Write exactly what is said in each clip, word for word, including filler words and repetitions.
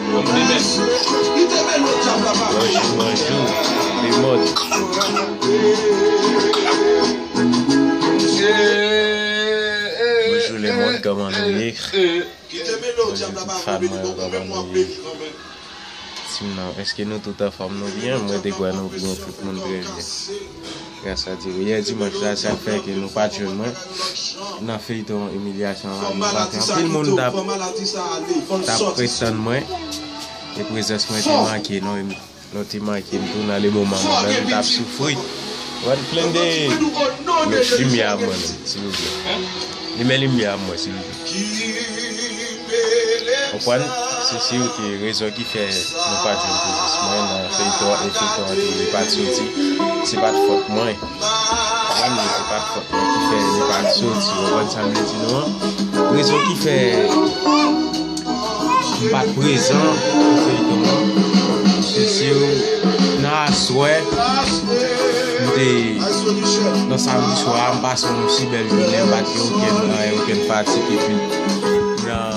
Bonjou, bonjou, lemond. Bonjou, lemond, kòman nou ye? Bonjou, tout fan mwen yo, kòman nou ye? Sinon, èske nou tout anfòm, nou byen? Mwen te kwè nou byen, tout moun trè byen. Gras a Dye. Yè dimanch la, sa k fè ke nou pa t jwenn mwen nan feyton Imilyasyon an. Anpil moun t ap, t ap pretann mwen. E prezans mwen te manke, non, e nou te manke m tou nan le moman mwen menm m t ap soufri. Mwen plen de limyè ap mwen menm, silvouplè. Limen limyè ap mwen, silvouplè. Konprann? Se si ou te rezon ki fè nou pa t jwenn prezans mwen nan feyton an, e feyton an te li pa t soti. Se pa t fòt mwen. Konprann? Se pa t fòt mwen ki fè li pa t soti. Ou konprann sa m vle di nou an? Rezon ki fè m pa t prezan pou feyton an. Se si nan aswè, m te nan samdi swa a, m pase yon si bèl jounen, m pa t gen okenn, okenn fatig, epi nan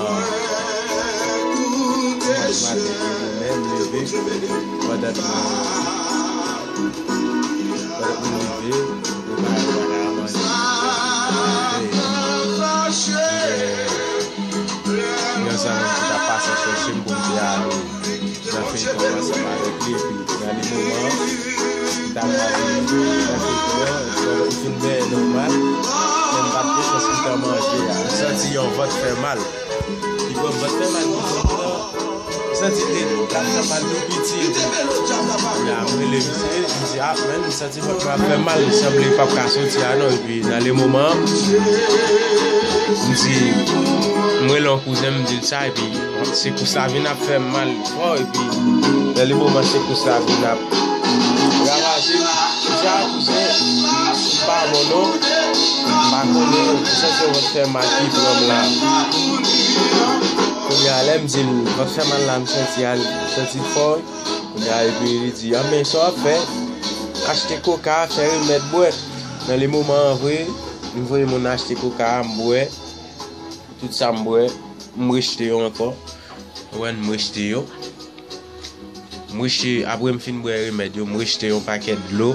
dimanch maten, demen, m leve, pandan m, pandan m leve, m prepare bagay a manje, m leve, m leve, m gen yon zanmi m ki t ap pase chèche m pou m te ale nan feyton ansanm avèk li, epi nan le moman an, m t ap pase nan feyton an, m fin benyen nòmal, men m pa t gen chans pou m te manje a. M santi yon vant fè mal. Li pran vant fè mal, li pran vant fè mal. M santi te, l ap fè mal tou piti. Epi, la, m rele misye, m di, "Ah, men, m santi vant mwen ap fè mal, li sanble l p ap ka soti a non." Epi, nan le moman an, m di, m rele yon kouzen m, m di l sa, epi se kous la vin ap fè m mal fò, epi nan le moman se kous la vin ap ravaje m. Deja, kouzen, m pa bon non, m pa konnen, m santi yon vant fè mal ki pran m la. Kounye a, lè m di l vant fè mal la, m santi a, m santi l fò. Kounye a, epi li di, "Anben, sa w ap fè? Achte koka, fè remèd bwè." Nan le moman an vre, m voye moun achte koka a, m bwè. Tout sa m bwè, m rejte yo ankò. Ou konprann, m rejte yo. M rejte, apre m fin bwè remèd yo, m rejte yon pakèt dlo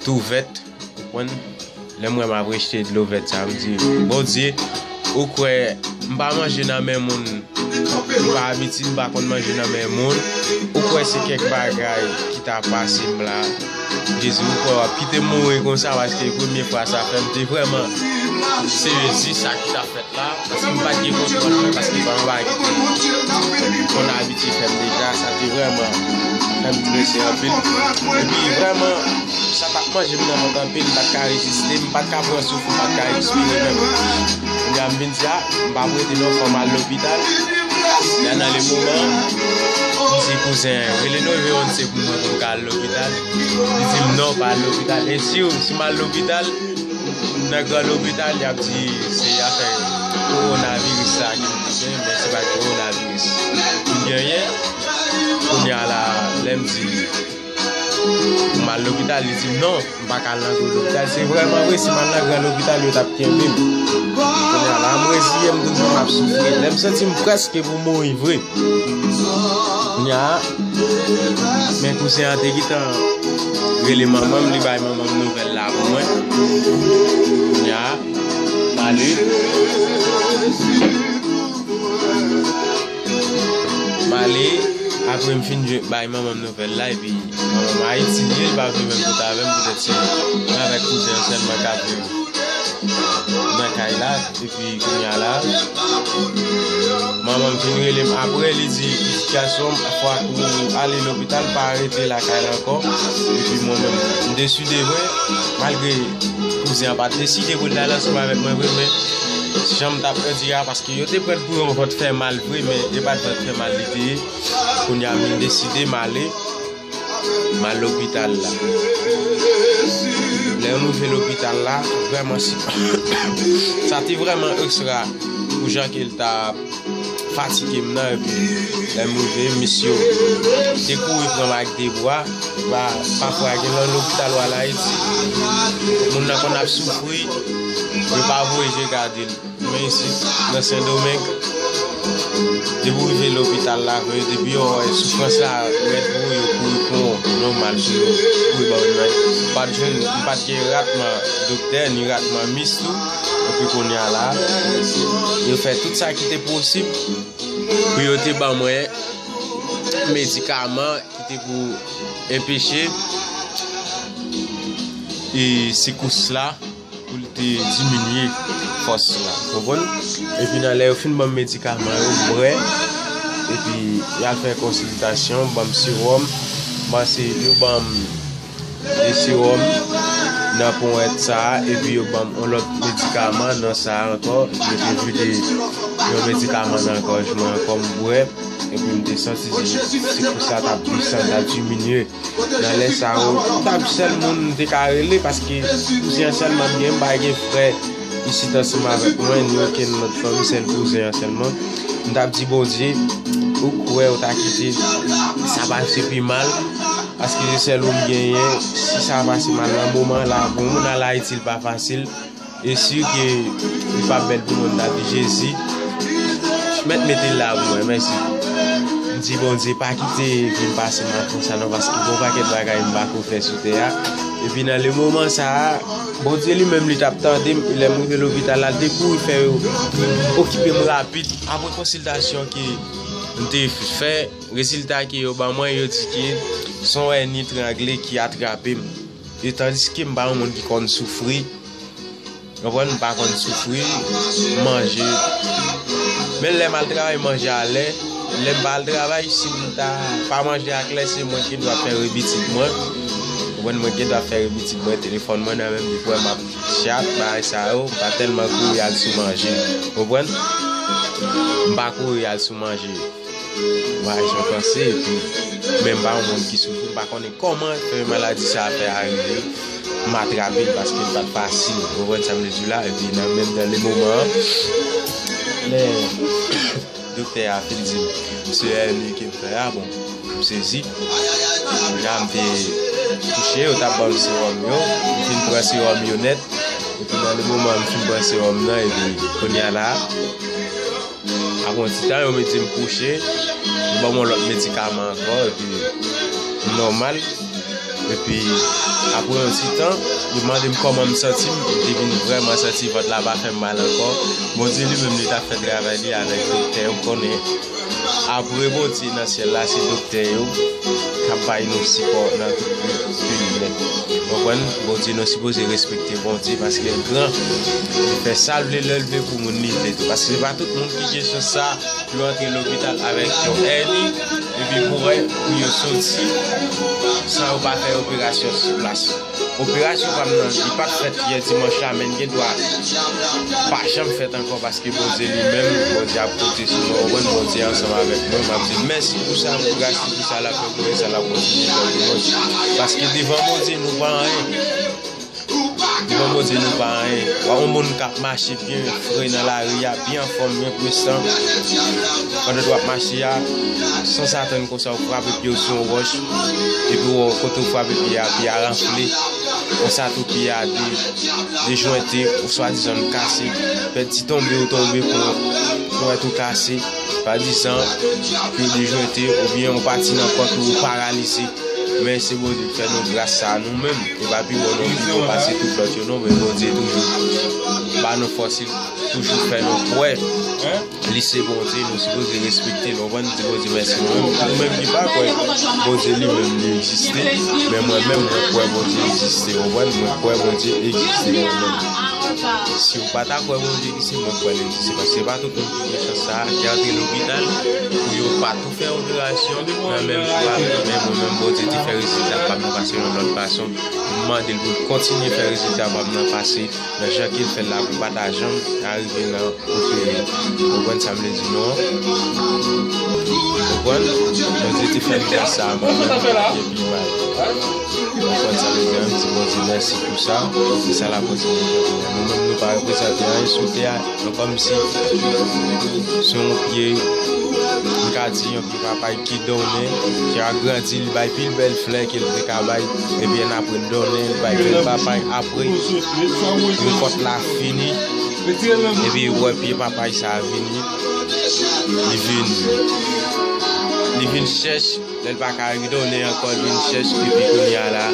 tou vèt, ou konprann? Lè m wè m ap rejte dlo vèt sa, m di, "Bondye, ou kwè m pa manje nan men moun, m pa abitye, m pa konn manje nan men moun, ou kwè se kèk bagay ki ta pase m la. Jezi, ou kwè w ap kite m mouri konsa?" Paske premye fwa sa fè m te vrèman sezi sa ki t ap fèt la, paske m pa t gen kontwòl mwen, paske pa yon bagay ki te konn abitye fè m deja, sa te vrèman fè m strese anpil. Epi vrèman, sa t ap manje m nan vant anpil, m pa t ka reziste, m pa t ka pran souf, m pa t ka respire menm. Kounye a m vin di, "Ah, m p ap rete non, fò m al lopital." Lè nan le moman, m di kouzen, "Rele nou, rele yon se pou mwen pou m ka al lopital." Li di m, "Non, pa al lopital." E si w, si m al lopital, nan gran lopital, y ap di se afè kowonaviris sa ki m genyen, men se pa t kowonaviris m genyen. Kounye a la, lè m di pou m al lopital, li di m non, m pa ka al nan gran lopital. Se vrèman vre, si m al nan gran lopital, yo t ap kenbe m. Kounye a la, m reziye m toujou, m ap soufri. Lè m santi m prèske pou mouri vre. Kounye a, men kouzen an te gentan rele manman m, li bay manman m nouvèl la pou mwen. Kounye a, m ale. M ale, apre m fin jwe, bay manman m nouvèl la, epi manman m Ayiti li ye, li pa vle menm kote avè m, poutèt se mwen avèk kouzen an sèlman k ap viv nan kay la. Epi kounye a la, manman m vin rele m apre, li di, "Pitit gason m, fòk ou ale lopital, pa rete lakay la ankò." Epi mwen menm, m deside vre, malgre kouzen an pa t deside pou l t al ansanm avèk mwen vre, men jan m t ap grandi a, paske yo te pran l pou yon vant fè mal vre, men e pa t vant fè mal li te ye. Kounye a, m vin deside m ale. M al lopital la. Lè m rive lopital la, vrèman, se, sa te vrèman ekstra pou jan ke l t ap fatige m nan. Epi, lè m rive, misye te kouri pran m ak de bra. Pa, pafwa, gen lè lopital w al Ayiti, moun nan konn ap soufri, yo pa voye je gade l. Men isit, nan Sendomeng, Depi w rive lopital la, vre, depi yo wè soufrans la rèd pou ou, yo kouri pran w nòmal sou yo, kouri ba w imaj. M pa t jwenn, m pa t gen ratman doktè, ni ratman mis tou. Epi kounye a la, yo fè tout sa ki te posib pou yo te ban mwen medikaman ki te pou enpeche e sekous la, pou l te diminye fòs la. Konprann? Epi nan lè yo fin ban m medikaman yo, m bwè, epi y al fè konsiltasyon, ban m sewòm, m panse yo ban m de sewòm nan ponyèt sa a, epi yo ban m yon lòt medikaman nan sa a ankò, epi yo te vide yon medikaman nan gòj mwen ankò, m bwè, epi m te santi se, se pou sa t ap desann, t ap diminye. Nan lè sa yo, m t ap sèl moun m te ka rele, paske kouzen an sèlman m gen, m pa gen frè isit ansanm avèk mwen, ni okenn lòt fanmi, sèl kouzen an sèlman. M t ap di Bondye, ou kwè ou ta kite sa pase pi mal, paske se sèl ou m genyen, si sa pase mal nan moman la, pou yon moun al Ayiti, l pa fasil. E si ke li p ap bèl pou mwen, m ta di Jezi, mèt mete l la pou mwen, mèsi. M di Bondye, pa kite vi m pase mal konsa non, paske gen yon pakèt bagay m pa ko fè sou tè a. Epi nan le moman sa a, Bondye li menm li t ap tande m, lè m rive lopital la, l te kouri fè yo okipe m rapid. Apre konsiltasyon ke m te fè, rezilta ke yo ban mwen, yo di ke se yon èni trangle ki atrape m. E tandiske m pa yon moun ki konn soufri, konprann, m pa konn soufri, manje. Men lè m al travay, manje a lè. Lè m pa al travay, si m ta pa manje ak lè, se mwen ki dwa fè repitit mwen. Konprann, mwen ki dwa fè repitit mwen, telefòn mwen nan men m, depi w wè m ap chat, bagay sa yo, m pa tèlman kouri al sou manje. Konprann? M pa kouri al sou manje. Mwen jan panse, epi men m pa yon moun ki soufri, m pa konnen kòman fè maladi sa a fè arive. M atrape l paske l pa t fasil. Ou konprann sa m vle di w la? Epi nan menm nan le moman an, lè doktè a fin di m se èni ke m fè a, bon, m sezi. Kounye a m te kouche, yo t ap ban m sewòm yo. M fin pran sewòm yo nèt. Epi nan le moman m fin pran sewòm nan, epi kounye a la, apre yon ti tan, yo mete m kouche, yo ban m yon lòt medikaman ankò, epi m nòmal. Epi, apre yon ti tan, yo mande m kòman m santi m, m te vin vrèman santi vant la pa fè m mal ankò. Bondye li menm, li t ap fè travay li avèk doktè yo, m konnen. Apre Bondye nan syèl la, se doktè yo k ap bay nou sipò nan tout peyi nèt. Ou konprann? Bondye, nou sipoze respekte Bondye paske l gran. Li fè sa l vle, lè l vle pou moun li vle tou. Paske se pa tout moun ki gen chans sa pou yo antre lopital avèk yon èni, epi pou wè, pou yo soti san yo pa fè operasyon sou plas. Operasyon pa m nan, li pa t fèt yè dimanch la, men l gen dwa pa janm fèt ankò paske Bondye li menm, Bondye ap kote sou mwen, ou konprann, Bondye ansanm avèk mwen. M ap di l mèsi pou sa, pou gras li, pou sa l ap fè pou mwen, sa l ap kontinye fè pou mwen. Paske devan Bondye, nou pa anyen. Devan Bondye, nou pa anyen. W ap yon moun k ap mache byen fre nan lari a, byen anfòm, byen prestan. Pandan w ap mache a, sanzatann konsa, ou frape pye w sou yon wòch, epi w wè kote w frape pye a, pye a ranfle. Konsa tou, pye a de-, dejwente, ou swadizan l kase. Fè ti tonbe ou tonbe pou, pou wè tou kase. Swadizan, pye w dejwente, oubyen yon pati nan kò w paralize. Men se Bondye ki fè nou gras sa a nou menm. E pa pi bon nou, pi bon pase tout lòt yo non, men Bondye toujou ba nou fòs, li toujou fè nou kwè li se Bondye, nou sipoze respekte l, ou konprann, di Bondye mèsi. Mwen menm, ou menm ki pa kwè Bondye li menm li egziste, men mwen menm, mwen kwè Bondye egziste, ou konprann, mwen kwè Bondye egziste mwen menm. Si w pa ta kwè Bondye egziste, mwen kwè l egziste, paske se pa tout moun ki gen chans sa a, ki antre lopital pou yo pa tou fè operasyon nan menm jou a, men mwen menm, Bondye te fè rezilta pa m nan pase yon lòt fason. M mande l pou l kontinye fè rezilta pa m nan pase nan jan ke l fè l la, pou l pa ta janm arive nan opere. Ou konprann sa m vle di non an? Ou konprann? Bondye te fè m gras sa a, mwen menm, mwen te pi mal. Ou konprann sa m vle di an? M di Bondye mèsi pou sa. Se sa l ap kontinye fè pou nou. Nou menm, nou pa reprezante anyen sou tè a. Nou kòmsi se yon pye, m ka di yon pye papay ki donnen, ki agrandi, li bay pi bèl flè ke l te ka bay, epi annapre l donnen, li bay bèl papay. Apre, rekòt la fini, epi ou wè pye papay sa a vini, Li vin, li vin chèch, lè l pa ka ridonnen ankò, li vin chèch, epi kounye a la,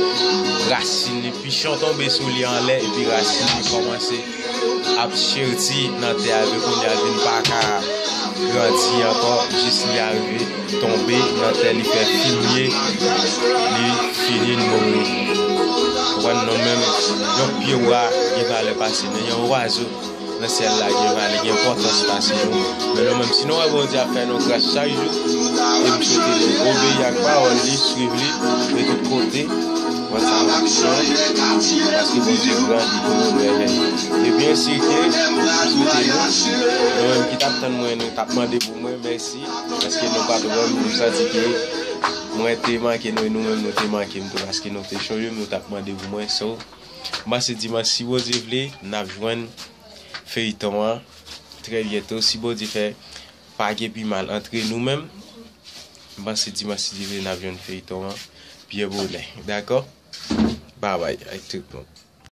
rasin li, pichon tonbe sou li anlè, epi rasin li kòmanse ap cherti nan tè a, epi kounye a l vin pa ka grandi ankò, jis li arive tonbe nan tè, li fè fimye, li fini, li mouri. Ou konprann, nou menm, yon pye bwa gen valè pase nou, yon wazo nan syèl la gen valè, gen enpòtans pase nou. Men nou menm, si nou wè Bondye ap fè nou gras chak jou, e m swete nou obeyi ak pawòl li, swiv li, e tout kote, wè sa nou bezwen, paske Bondye gran, li tou mèvèye. E byen si ke m swete nou, nou menm ki t ap tann mwen, nou t ap mande pou mwen, mèsi, paske nou pa t wè m, nou santi ke mwen te manke nou, e nou menm nou te manke m tou, paske nou te chonje m, nou t ap mande pou mwen, so, m panse dimanch, si Bondye vle, n ap jwenn feyton an trè byento, si Bondye fè pa gen pi mal antre nou menm. M panse dimanch, si Dye vle, n ap jwenn feyton an byen bonè. Dakò? Babay ak tout moun.